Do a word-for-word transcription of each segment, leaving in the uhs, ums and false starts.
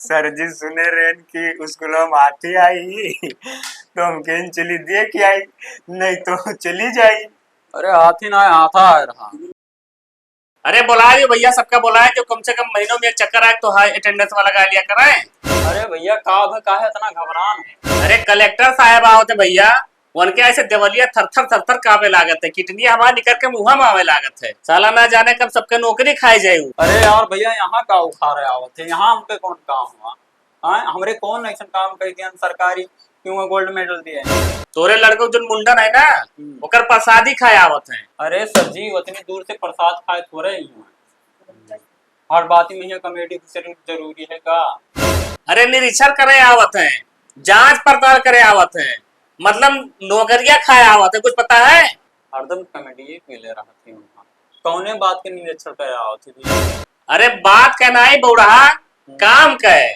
सर जी सुने रहेन कि स्कूल में हाथी आई, तो हम कहेन चली देख आई, नहीं तो चली जाई। अरे हाथी ना, हाथा आए रहा। अरे बोलाए दियो भैया, सबका बोलाए दियो, कम से कम महीनों में एक चक्कर आए तो हाई अटेंडेंस वाला लगा लिया कराए। अरे भैया, का भे, काहे इतना घबरान है? अरे कलेक्टर साहब आवत है भैया, उनके ऐसे देवलिया थर थर थर थर कांपे लागत है, किडनी हमार निकल के मुंह में आवे लागत है। साला ना जाने कब सबके नौकरी खाए जाए उ। अरे यार भैया, यहाँ का उखाड़े आवत है, यहाँ हमके कौन काम हुआ? हाँ, हमरे कौन ऐसन काम कर दिया सरकारी, क्यों गोल्ड मेडल दिए? तोरे लड़के जो मुंडन है ना, हम्म। ओकर प्रसादी खाए आवत है। अरे सर जी, उतनी दूर से प्रसाद खाए थोड़े ही हुआ। हर बात में यहाँ कॉमेडी जरूर जरूरी है का? अरे निरीक्षण करे आवत है, जांच पड़ताल करे आवत है, मतलब नौकरिया खाए आवत है, कुछ पता है? हरदम कॉमेडी मिले रहत है वहाँ। कौने बात के निरीक्षण करे आवत है भैया? अरे बात का नाई बौड़हा, काम का है।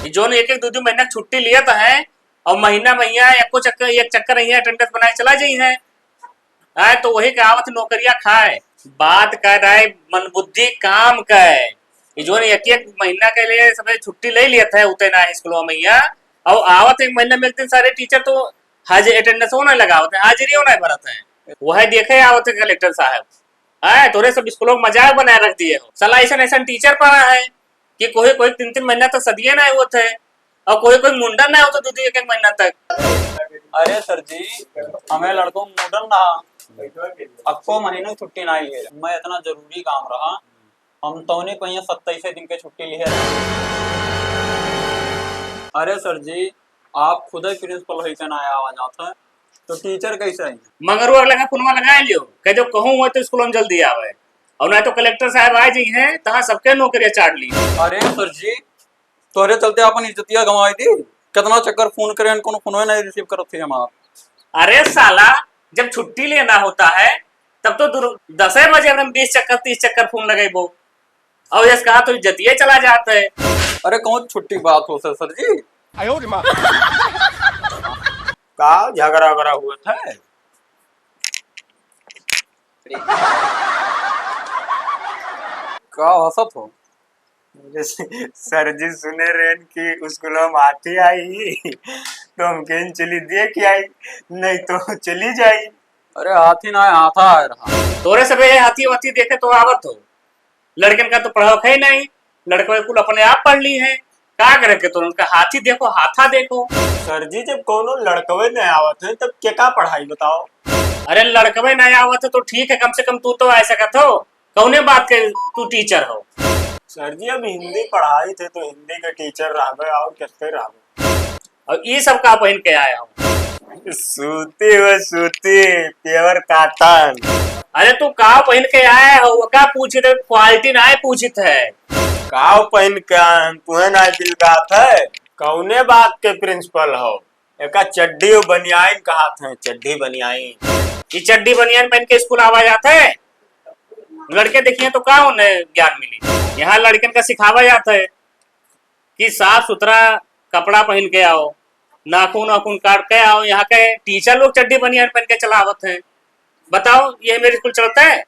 ये जोन एक एक दो दो महीना छुट्टी लियत है और महीना महीना एको चक्कर, एक चक्कर यहाँ अटेंडेंस बनाए चला जाई है। आए तो वही कहावत नौकरिया खाए। बात का नाई, मनबुद्धि काम का है। ये जोन एक एक महीना के लिए सब छुट्टी ले लियत है उते ना स्कूल में यहाँ, और आवत एक महीना में एक दिन सारे टीचर तो हाजिर अटेंडेंस होना लगावत है, हाजिरी होना भरत है। वह देखे आवत है कलेक्टर साहब। आए तोरे सब स्कूलों में मजाक बनाए रख दिए हो। साला ऐसा ऐसा टीचर पड़ा है कि कोई कोई तीन तीन महीना तक सदिये ना होत है, और कोई कोई मुंडन ना होत दो दो एक एक महीना तक। अरे सर जी, हमें लड़कों को मुंडन ना, अब को महीनों छुट्टी ना है, मैं इतना जरूरी काम रहा, हम तौने को यहाँ सत्ताईस दिन के छुट्टी लिए रहे। अरे सर जी, आप खुद ही प्रिंसिपल होई के ना आवा जात है, तो टीचर कैसे आई? मंगरू अगला का फोनवा लगा लियो, कह दो कहूँ हुआ तो स्कूल में जल्दी आवे, और ना तो कलेक्टर साहब आ जाई हैं, तहाँ सबके नौकरियाँ चाट ली। अरे सर जी, तोहरे चलते अपन इज्जतिया गंवाई दी। कितना चक्कर फोन करे, कोनो फोनवे नहीं रिसीव करत थे हमार। अरे साला, जब छुट्टी लेना होता है, तब तो दुर-, दसे बजे हम बीस चक्कर, तीस चक्कर फोन लगेबो। और यस कहा तो इज्जतिये चला जात है। अरे कौन छुट्टी बात हो सर, सर जी? आयो रे माँ। का झगड़ा वगड़ा हुआ था? का हंसत हो? अरे सर जी सुने रहेन कि स्कूल में हाथी आई, तो हम कहेन चली देख आई, नहीं तो चली जाई। अरे हाथी ना, हाथा आए रहा। तोरे सबे हाथी वाथी देखे तो आवत हो, लड़कन का तो पढ़ावक है नहीं, लड़कवे कुल अपने आप पढ़ ली हैं। का करे के तो उनका हाथी देखो, हाथा देखो। सर जी, जब कोनो लड़कवे नहीं आवत है, तब के का पढ़ाई बताओ? अरे लड़कवे नहीं आवत है तो ठीक है, कम से कम तू तो आ सकत हो। कौने बात के तू टीचर हो? सर जी, अब हिंदी पढ़ाई थे तो हिंदी के टीचर रहबे और किसके रहबे? और ई सब का पहिन के आए हो? सूती हो सूती, pure cotton। अरे तू का पहिन के आए हो, वो का पूछित है, quality ना पूछित है। का पहिन के आए हैं, तुहे ना बिलगात है। कौने बात के प्रिंसिपल हो? एका चड्डी और बनियाइन कहात हैं, चड्डी बनियाइन। ई चड्डी बनियाइन पहन के स्कूल आवा जात है? लड़के देखिए तो का उन्हें ज्ञान मिली? यहाँ लड़कन का सिखावा जात है कि साफ सुथरा कपड़ा पहन के आओ, नाखून वाखून काट के आओ। यहाँ के टीचर लोग चड्डी बनियान पहन के चला आवत हैं। बताओ, ये मेरे स्कूल चलता है?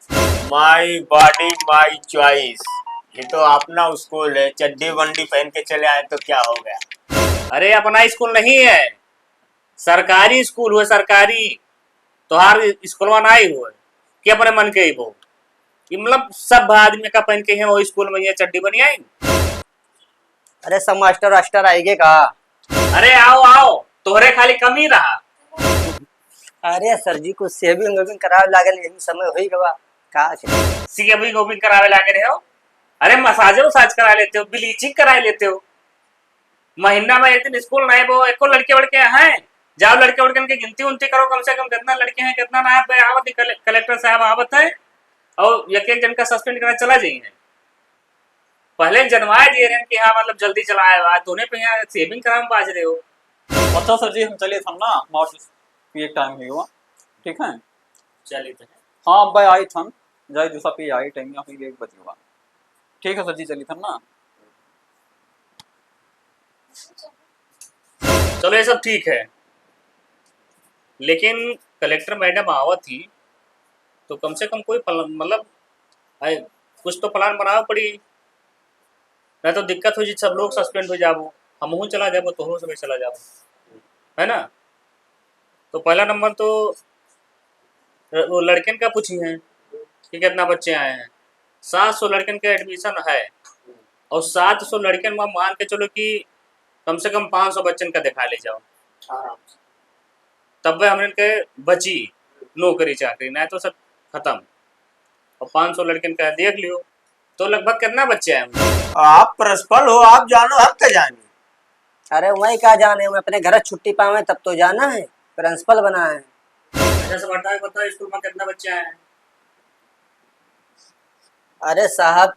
My body, my choice। ये तो अपना स्कूल है, चड्डी बंडी पहन के चले आए तो क्या हो गया? अरे, अपना स्कूल नहीं है, सरकारी स्कूल हुए, सरकारी। तोहार स्कूलवा ना ही हुए कि अपने मन के ही वो, कि मतलब सब आदमी का पहन के हैं वो स्कूल में ये चड्डी बनियाइन। अरे, सब मास्टर वास्टर आएगे का? अरे, आओ, आओ, तोहरे खाली कमी रहा। अरे सर जी, कुछ सेविंग वेविंग करावे लागल, यही समय होई गवा। का सेविंग वेविंग करावे लागे रहे हो? अरे, मसाजे उसाज करा लेते हो, ब्लीचिंग करा लेते हो। महीना में एक दिन स्कूल नहीं बो, एको लड़के वड़के हैं? जाओ, लड़के वड़कन की गिनती उनती करो, कम से कम कितना लड़के हैं, कितना ना है। आवत ही कले-, कलेक्टर साहब आवत है और एक एक जन का सस्पेंड करना चला जाइए। पहले जनवाए दिए रहे कि हाँ, मतलब, जल्दी चला आए, आज दोनों पे यहाँ सेविंग करावे में बाज रहे हो। अच्छा सर जी, हम चलिए थन ना, माउथ पिए टाइम ही हुआ, ठीक है? चलिए तो। हाँ, अब आई थन, जाए दूसरा पे आई टाइम, यहाँ पे एक बजे हुआ। ठीक है सर जी, चलिए थन ना। चलो, ये सब ठीक है, लेकिन कलेक्टर मैडम आवत ही, तो कम से कम कोई प्ल-, मतलब, आए, कुछ तो प्लान बनावे पड़ी। नहीं तो दिक्कत हो जी, सब लोग suspend हो जाबो, हमहू चला जाबो, तोहरो सब चला जाबो, है ना? तो पहला नंबर तो वो लड़कन का पूछी हैं कि कितना बच्चे आए हैं। सात सौ लड़कन का admission है और सात सौ लड़कन में मान के चलो कि कम से कम पाँच सौ बच्चन का दिखा ले जाओ, आराम से। तब वह हमन के बची नौकरी चाकरी, नहीं तो सब खत्म। और पाँच सौ लड़कन का देख लियो, तो लगभग कितना बच्चे आए होंगे? आप प्रिंसिपल हो, आप जानो, हम क्या जाने? अरे, वही का जाने, हम अपने घर छुट्टी पावे तब तो जाना है, प्रिंसिपल बना है। अच्छा, सब हटा के बताओ, स्कूल में कितना बच्चे आए हैं? अरे साहब,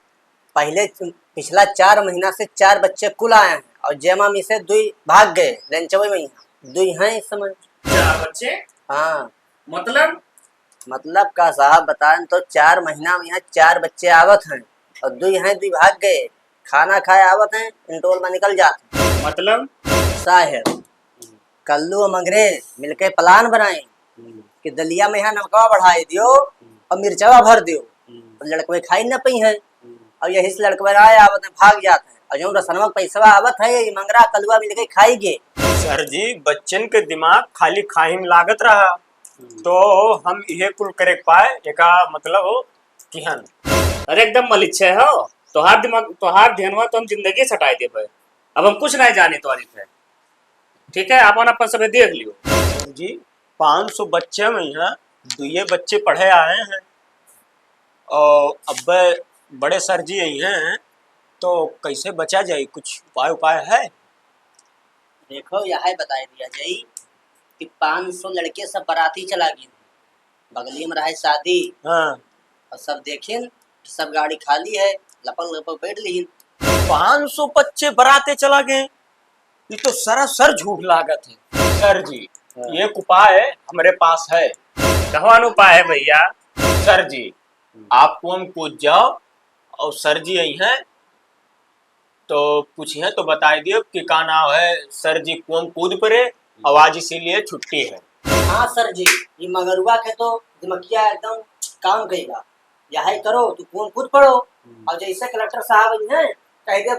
पहले पिछला चार महीना से चार बच्चे कुल आए हैं और जेमा में से दुई भाग गए, लंचवे में ही दुई हैं इस समय। चार बच्चे? हाँ। मतलब? मतलब का साहब, बताएं तो चार महीना में यहाँ चार बच्चे आवत हैं और दुई हैं, दुई भाग गए। खाना खाए आवत हैं, इंटरवल में निकल जात हैं। मतलब? साहेब, कल्लू हम अंग्रेज मिलके प्लान बनाए हम्म। कि दलिया में यहाँ नमकवा बढ़ाए दियो हम्म। और मिर्चवा भर दियो। हम्म। और लड़कवे खाई न पई हैं। हम्म। और यही से लड़कवे आए आवत हैं, भाग जात हैं। और जौन रसनवा के पैसवा आवत है, ये मंगरा कलुआ मिलके खाई गे। सर जी, बच्चन के दिमाग खाली खाही में लागत रहा, हम्म। तो हम इहे कुल करे के पाए, एका मतलब हो किहन। अरे एकदम मलिच्छे हो, तोहार दिमाग, तोहार ध्यानवा तो हम जिंदगी से हटाए देबे। अब हम कुछ नहीं जाने तोहरी पे। ठीक है, आपन आपन सबे देख लियो। सर जी, पाँच सौ बच्चे में यहाँ दुइये बच्चे पढ़े आए हैं और अब बड़े सर जी आई हैं, तो कैसे बचा जाए? कुछ उपाय, उपाय है? देखो, यह बताए दिया जाई कि पाँच सौ लड़के सब बाराती चला गए, बगली में रहे शादी। हाँ। और सब देखिन, सब गाड़ी खाली है, लपक लपक बैठ लिहिन। पाँच सौ बच्चे बराते चला गए, ये तो सरासर झूठ लागत है। सर जी, हाँ। एक उपाय हमरे पास है। कहवान उपाय है भैया? सर जी, हम्म। आप कुआं में कूद जाओ और सर जी आई हैं, तो पूछिए तो बताए दियो कि का नाम है, सर जी कुआं में कूद पड़े, हम्म। आवाज इसीलिए छुट्टी है। हाँ सर जी, ये मगरुआ के तो दिमकिया एकदम काम कइबा। यही करो, तू कुआं में कूद पड़ो। हम्म। और जैसे कलेक्टर साहब आई हैं, कह दे,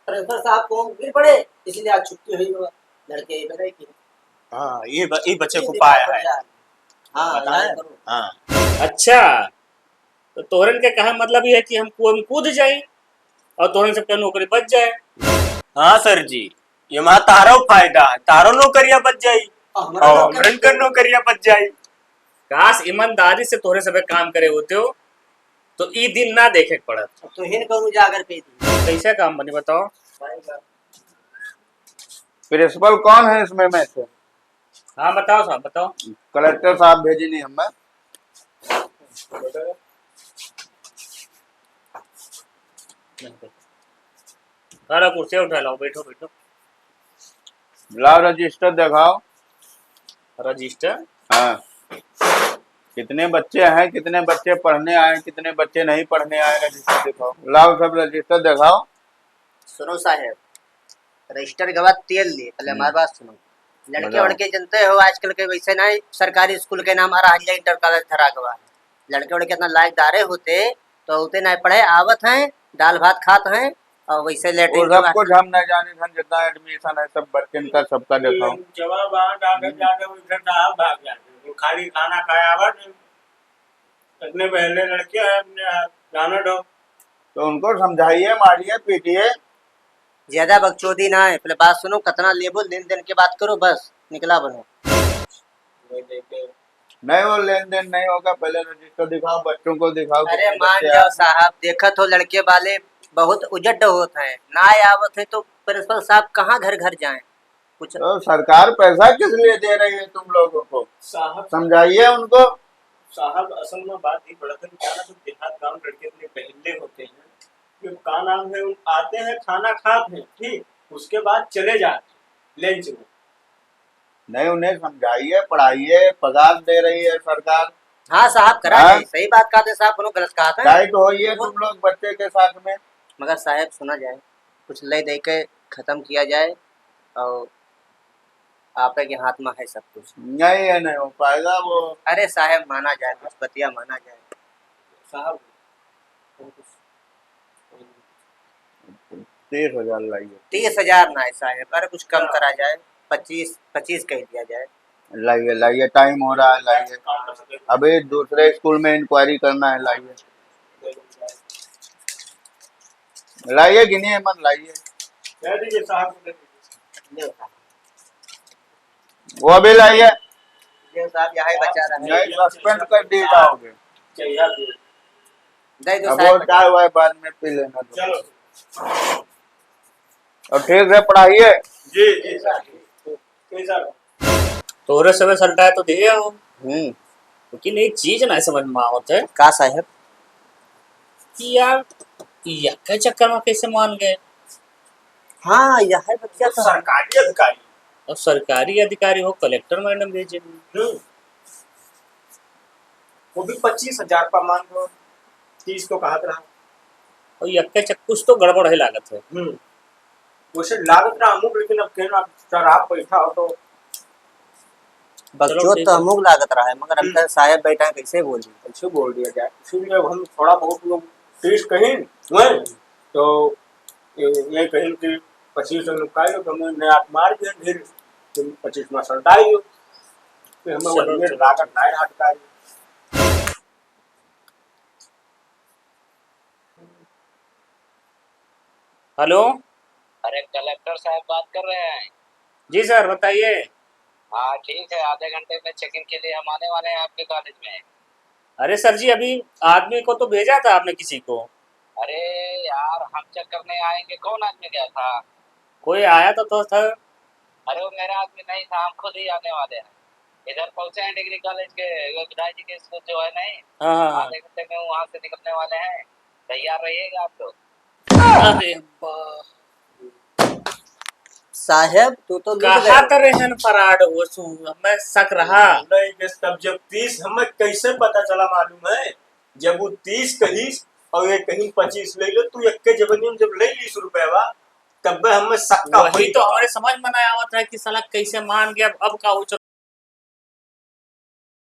"प्रिंसिपल साहब कुआं में गिर पड़े, इसलिए आज छुट्टी हुई बा।" लड़के ये बताए कि हाँ, ये ब-, ये बच्चे ये को दिमाग पाया पर है। जाए। हाँ, बताया? यही करो। हाँ। अच्छा, तो तोहरन के कहा मतलब ये है कि हम कुआं में कूद जाई और तोहरन सबके नौकरी बच जाए। हाँ सर जी, ये मा तारो फायदा है, तारो नौकरियां बच जाई और हमरे और नौकरी हमरन के नौकरियां बच जाई। काश ईमानदारी से तोहरे सबे काम करे होते हो, तो ई दिन ना देखे के पड़त। अब तो हिन करू जागर पे दी। कैसे काम बनी बताओ? प्रिंसिपल कौन है इसमें में से? हाँ, बताओ साहब, बताओ। कलेक्टर साहब भेजी नहीं हमें। सारा कुर्सी उठा लाओ, बैठो, बैठो। लाओ रजिस्टर दिखाओ। रजिस्टर? हाँ। कितने बच्चे हैं, कितने बच्चे पढ़ने आए, कितने बच्चे नहीं पढ़ने आए, रजिस्टर दिखाओ। लाओ सब रजिस्टर दिखाओ। सुनो साहेब, रजिस्टर गवा तेल लिए, पहले हम्म। हमारी बात सुनो। लड़के बताओ। वड़के जनते हो, आजकल के वैसे नहीं, सरकारी स्कूल के नाम आ रहा है, इंटर कॉलेज धरा गवा है। लड़के वड़के इतना लायकदारे होते, तो होते नहीं पढ़े, आवत हैं, दाल भात खात हैं, और वैसे लेटरिन वो सब कुछ हम नहीं जाने, हम जितना एडमिशन है, सब बच्चन का, सबका दिखाओ। जवाब आ, जाकर, हम्म। जाकर उनसे साहब भाग जाते, वो खाली खाना खाया आवत हैं। इतने पहले लड़के हैं अपने आप, जानो दो। तो उनको समझाइए, मारिए, पीटिए। ज्यादा बकचोदी ना है, पहले बात सुनो, कितना लेबो, लेन देन के बात करो, बस निकला बनो। नहीं, वो लेन देन नहीं होगा, पहले रजिस्टर दिखाओ, बच्चों को दिखाओ, अरे कितने मान बच्चे जाओ आए। साहब, देखत हो लड़के वाले बहुत उजड्ड होत हैं, ना आवत है तो प्रिंसिपल साहब कहाँ घर घर जाएं? कुछ तो सरकार पैसा किस लिए दे रही है तुम लोगों को? साहब। समझाइए उनको। साहब, असल में बात ये पड़त है कि क्या ना, सब देहात गांव लड़के इतने बहले होते हैं कि का नाम है, उन आते हैं, खाना खाते हैं, ठीक, उसके बाद चले जाते हैं लंच में। नहीं, उन्हें समझाइए, पढ़ाइए, पगार दे रही है सरकार। हाँ साहब, करा हाँ? दे, सही बात कहा थे साहब, कोनो गलत कहा था। टाइट होइए तुम लोग बच्चे के साथ में। मगर साहब, सुना जाए, कुछ ले दे के खत्म किया जाए और आप के हाथ में है सब कुछ। नहीं, ये नहीं हो पाएगा वो। अरे साहब, माना जाए, कुछ बतिया माना जाए। साहब, हम कुछ तीस हजार लाइए। तीस हजार ना है साहेब, अरे कुछ कम करा जाए, पच्चीस, पच्चीस कह दिया जाए। लाइए, लाइए, टाइम हो रहा है, लाइए। अभी दूसरे स्कूल में इंक्वायरी करना है, लाइए। लाइए, गिनिए मन, लाइए। दे दीजिए साहब को, दे दीजिए। वो भी लाइए। ये साहब यहाँ ही बचा रहा है। नहीं, सस्पेंड कर दिए जाओगे। दे दो अब साहब। वो चाय वाय बाद में पी लेना। चलो। और ठीक से पढ़ाइए। जी, जी सर। जी सर। तोहरे समय सलटाए तो दिए हो। हम्म। लेकिन एक चीज ना समझ में आवत है। का साहेब? कि यार, यक्के चक्कर में कैसे मान गए? हाँ, यह है बतिया तो। सरकारी अधिकारी। अब सरकारी अधिकारी हो, कलेक्टर मैडम भेजे। हम्म। वो भी पच्चीस हजार पर मान लो, तीस तो कहत रहा। और यक्के चक्कर कुछ तो गड़बड़ है लागत है। हम्म। वैसे लागत रहा हमको, लेकिन अब कहना, सर, आप बैठा हो तो। बकचोद चलो, ठीक तो है। हमको लागत रहा है, मगर हम्म। हमका साहेब बैठा है, कैसे बोल दी? कैसे बोल दिया जाए? इसीलिए अब हम थोड़ा बहुत लोग तीस कहीं, हैं? तो ये, ये कहीं कि पच्चीस सौ निकाल लो, तो हमने नया मार दिया, फिर तुम पच्चीस में सलटाई हो। फिर हमें चलो, वही चलो, लागत चलो। ना है अधिकारी। हेलो। अरे, कलेक्टर साहब बात कर रहे हैं? जी सर, बताइए। हाँ, ठीक है, आधे घंटे में चेकिंग के लिए हम आने वाले हैं आपके कॉलेज में। अरे सर जी, अभी आदमी को तो भेजा था आपने किसी को। अरे यार, हम चेक करने आएंगे, कौन आदमी गया था? कोई आया तो, तो था। अरे, वो मेरा आदमी नहीं था, हम खुद ही आने वाले हैं। इधर पहुंचे हैं डिग्री कॉलेज के, वो विधायक जी के स्कूल जो है नहीं, हाँ, हाँ, हाँ। आधे घंटे में वहां से निकलने वाले हैं, तैयार रहिएगा आप लोग। अरे बा। साहेब, तू तो लूट कहा गए। तो रहन फराड हो सु, हमें शक रहा। नहीं, बस तब जब तीस, हमें कैसे पता चला मालूम है? जब वो तीस कहीस और ये कहीं पच्चीस ले लो, तू एक के जबनियम जब ले लीस रुपया बा, तब हमें शक का वही होई तो बा। हमारे समझ में ना आवत है कि साला कैसे मान गया, अब, अब का हो